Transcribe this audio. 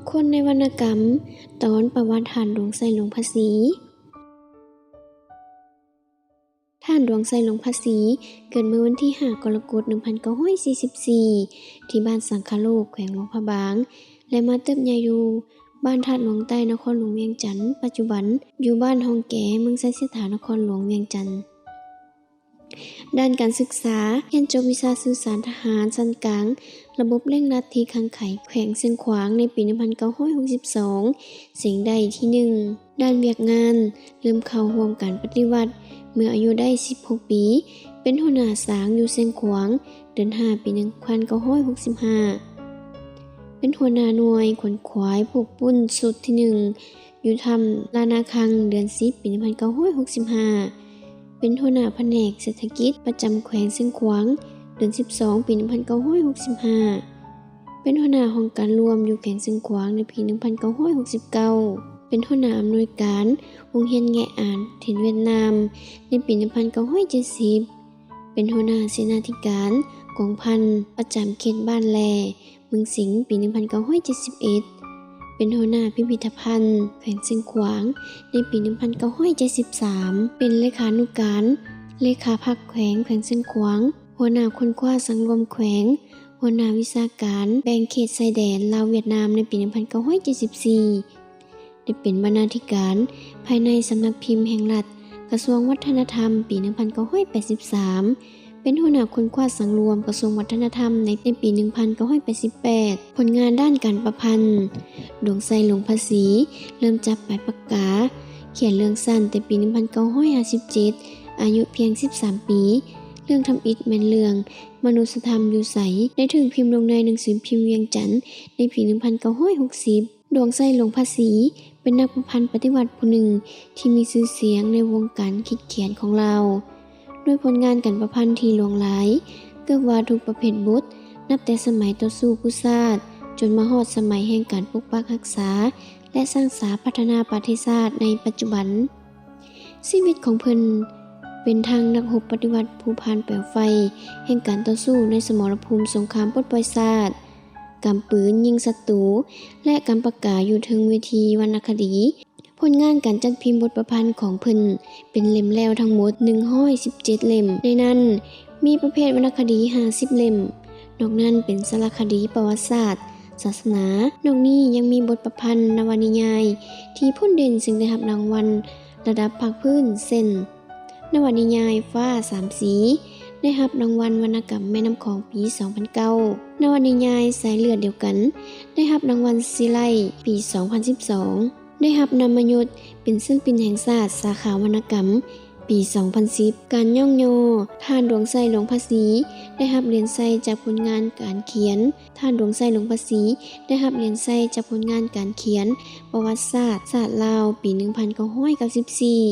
ຄົນໃນວັນນະກຳ ຕອນປະຫວັດທ່ານ ດວງໄຊ ຫຼວງພະສີ. ທ່ານ ດວງໄຊ ຫຼວງພະສີ ເກີດເມື່ອວັນທີຫ້າ ກໍລະກົດ ໜຶ່ງພັນເກົ້າຮ້ອຍສີ່ສິບສີ່ ທີ່ບ້ານສັງຄະໂລກ ແຂວງຫຼວງພະບາງ ແລະ ມາເຕີບໃຫຍ່ຢູ່ບ້ານທາດຫຼວງໃຕ້ ນະຄອນຫຼວງວຽງຈັນ, ປັດຈຸບັນຢູ່ບ້ານຮ່ອງແກ ເມືອງໄຊເສດຖາ ນະຄອນຫຼວງວຽງຈັນ. ດ້ານການສຶກສາ, ຮຽນຈົບວິຊາສື່ສານທະຫານຊັ້ນກາງ ລະບົບເລັ່ງລັດທີ່ຄັງໄຂ ແຂວງຊຽງຂວາງ ໃນປີໜຶ່ງພັນເກົ້າຮ້ອຍຫົກສິບສອງ ເສັງໄດ້ທີໜຶ່ງ. ດ້ານວຽກງານ, ເລີ່ມເຂົ້າຮ່ວມການປະຕິວັດເມື່ອອາຍຸໄດ້ສິບຫົກປີ, ເປັນຫົວໜ້າສາງຢູ່ຊຽງຂວາງ ເດືອນຫ້າ ປີໜຶ່ງພັນເກົ້າຮ້ອຍຫົກສິບຫ້າ, ເປັນຫົວໜ້າໜ່ວຍຂົນຂວາຍພວກປຸ້ນຊຸດທີໜຶ່ງ ຢູ່ຖ້ຳລານາຄັງ ເດືອນສິບ ປີໜຶ່ງພັນເກົ້າຮ້ອຍຫົກສິບຫ້າ, ເປັນຫົວໜ້າພະແນກເສດຖະກິດປະຈຳແຂວງຊຽງຂວາງ ເດືອນສິບສອງ ປີໜຶ່ງພັນເກົ້າຮ້ອຍຫົກສິບຫ້າ, ເປັນຫົວໜ້າຫ້ອງການລວມຢູ່ແຂວງຊຽງຂວາງ ໃນປີໜຶ່ງພັນເກົ້າຮ້ອຍຫົກສິບເກົ້າ, ເປັນຫົວໜ້າອຳນວຍການໂຮງຮຽນແງະອານຖິ່ນຫວຽດນາມ ໃນປີໜຶ່ງພັນເກົ້າຮ້ອຍເຈັດສິບ, ເປັນຫົວໜ້າເສນາທິການກອງພັນປະຈຳເຂດບ້ານແລ ເມືອງສິງ ປີໜຶ່ງພັນເກົ້າຮ້ອຍເຈັດສິບເອັດ, ເປັນຫົວໜ້າພິພິທະພັນແຂວງຊຽງຂວາງ ໃນປີໜຶ່ງພັນເກົ້າຮ້ອຍເຈັດສິບສາມ, ເປັນເລຂານຸການເລຂາພັກແຂວງ ແຂວງຊຽງຂວາງ, ຫົວໜ້າຄົ້ນຄວ້າສັງລວມແຂວງ, ຫົວໜ້າວິຊາການແບ່ງເຂດຊາຍແດນລາວຫວຽດນາມ ໃນປີໜຶ່ງພັນເກົ້າຮ້ອຍເຈັດສິບສີ່, ໄດ້ເປັນບັນນາທິການພາຍໃນສຳນັກພິມແຫ່ງລັດ ກະຊວງວັດທະນະທຳ ປີໜຶ່ງພັນເກົ້າຮ້ອຍແປດສິບສາມ, ເປັນຫົວໜ້າຄົ້ນຄວ້າສັງລວມກະຊວງວັດທະນະທຳ ໃນ ໃນປີໜຶ່ງພັນເກົ້າຮ້ອຍແປດສິບແປດ. ຜົນງານດ້ານການປະພັນ, ດວງໄຊ ຫຼວງພະສີ ເລີ່ມຈັບປາຍປາກກາ ຂຽນເລື່ອງສັ້ນແຕ່ປີໜຶ່ງພັນເກົ້າຮ້ອຍຫ້າສິບເຈັດ ອາຍຸພຽງສິບສາມປີ. ເລື່ອງທຳອິດແມ່ນເລື່ອງມະນຸດສະທຳຢູ່ໃສ ໄດ້ຖືກພິມລົງໃນໜັງສືພິມວຽງຈັນ ໃນປີໜຶ່ງພັນເກົ້າຮ້ອຍຫົກສິບ. ດວງໄຊ ຫຼວງພະສີ ເປັນນັກປະພັນປະຕິວັດຜູ້ໜຶ່ງທີ່ມີຊື່ສຽງໃນວົງການຂີດຂຽນຂອງລາວ ດ້ວຍຜົນງານການປະພັນທີ່ຫຼວງຫຼາຍ ເກືອບວ່າທຸກປະເພດບົດ, ນັບແຕ່ສະໄໝຕໍ່ສູ້ເພື່ອຊາດ ຈົນມາຮອດສະໄໝແຫ່ງການປົກປັກຮັກສາ ແລະ ສ້າງສາພັດທະນາປະເທດຊາດໃນປັດຈຸບັນ. ຊີວິດຂອງເພິ່ນເປັນທັງນັກຮົບປະຕິວັດຜູ້ຜ່ານເປວໄຟແຫ່ງການຕໍ່ສູ້ໃນສະໝໍລະພູມສົງຄາມປົດປ່ອຍຊາດ, ກຳປືນຍິງສັດຕູ ແລະ ກຳປາກກາຢູ່ເທິງເວທີວັນນະຄະດີ. ຜົນງານການຈັດພິມບົດປະພັນຂອງເພິ່ນເປັນເຫຼັ້ມແລ້ວທັງໝົດໜຶ່ງຮ້ອຍສິບເຈັດເຫຼັ້ມ, ໃນນັ້ນມີປະເພດວັນນະຄະດີຫ້າສິບເຫຼັ້ມ, ນອກນັ້ນເປັນສາລະຄະດີປະຫວັດສາດ, ສາສະໜາ. ນອກນີ້ຍັງມີບົດປະພັນນະວະນິຍາຍທີ່ພົ້ນເດັ່ນ ເຊິ່ງໄດ້ຮັບລາງວັນລະດັບພາກພື້ນ ເຊັ່ນ ນະວະນິຍາຍຟ້າສາມສີ ໄດ້ຮັບລາງວັນວັນນະກຳແມ່ນ້ຳຂອງປີສອງພັນເກົ້າ, ນະວະນິຍາຍສາຍເລືອດດຽວກັນ ໄດ້ຮັບລາງວັນຊີໄລປີສອງພັນສິບສອງ, ໄດ້ຮັບນາມມະຍົດເປັນສິລປິນແຫ່ງຊາດສາຂາວັນນະກຳປີສອງພັນສິບ. ການຍ້ອງຍໍ, ທ່ານ ດວງໄຊ ຫຼວງພະສີ ໄດ້ຮັບຫຼຽນໄຊຈາກຜົນງານການຂຽນ, ທ່ານ ດວງໄຊ ຫຼວງພະສີ ໄດ້ຮັບຫຼຽນໄຊຈາກຜົນງານການຂຽນປະຫວັດສາດຊາດລາວປີໜຶ່ງພັນເກົ້າຮ້ອຍເກົ້າສິບສີ່.